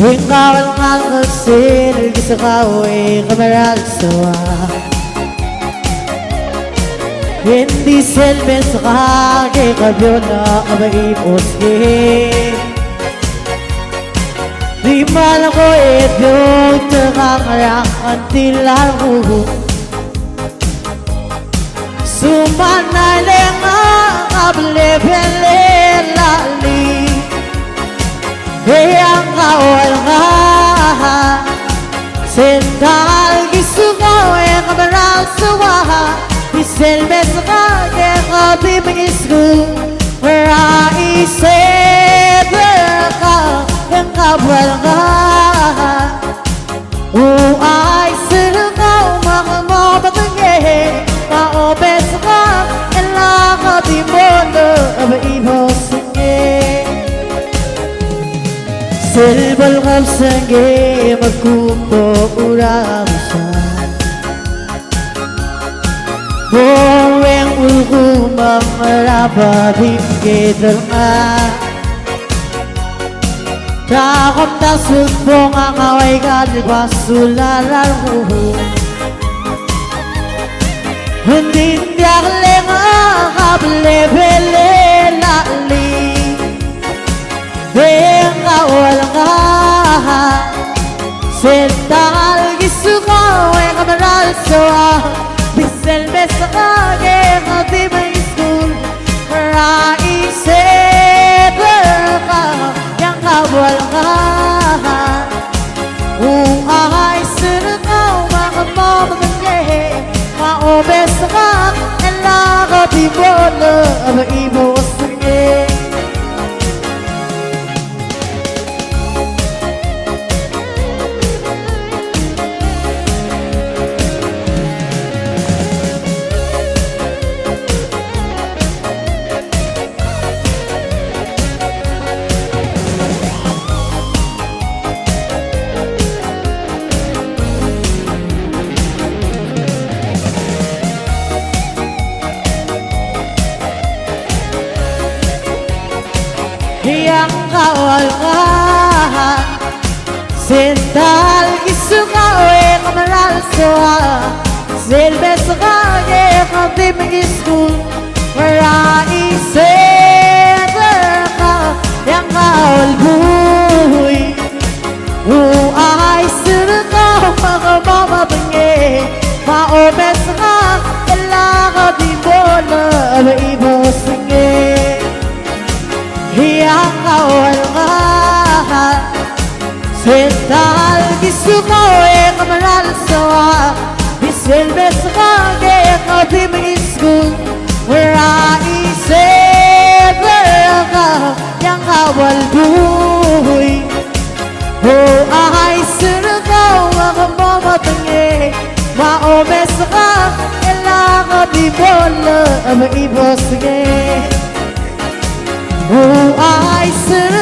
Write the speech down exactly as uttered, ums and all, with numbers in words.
Ng kau el ngar er sel kiskau e ke meral soak. Ng di sel meskak e ke biongebeib osengek. Di mal ko e di outekangel er a ngklel a renguk. Sumanai le ngak a blebelel a lii. E a kau el ngar, sel ta el kiskau e ke meral soak. Di sel meskak e ke di mengiskul er a isei er kau, e a kau el ngar. Uaisei er kau me ke mo medengei, me a omes ngak e lak di mo lobeib osengek. Sel bo el kebesengei me kuk bo urausang. Bo reng ukum me a rechad me a kid el ngar. Ta kom ta sutbong a ngau aika el basul a renguk. Ng di diak le ngak a blebelel a lii. E a kau el ngar, sel ta el kiskau e ke meral soak. Di sel meskak e ke di mengiskul er a isei er kau, e a kau el ngar. Uaisei er kau me ke mo medengei, me a omes ngak e lak di mo lobeib osengek. E a kau el ngar, sel ta el kiskau e ke meral soak. Sel meskak e ke di mengiskul er a isei er kau, e a kau el buik. Uaisei er kau me ke mo medengei, me a omes ngak e lak di mo lobeib osengek. E a kau el ngar, sel ta el kiskau e ke meral soak. Di sel meskak e ke di mengiskul er a isei er kau, e a kau el buik. Uaisei er kau me ke mo medengei, me a omes ngak e lak di mo lobeib osengek. Uaisei er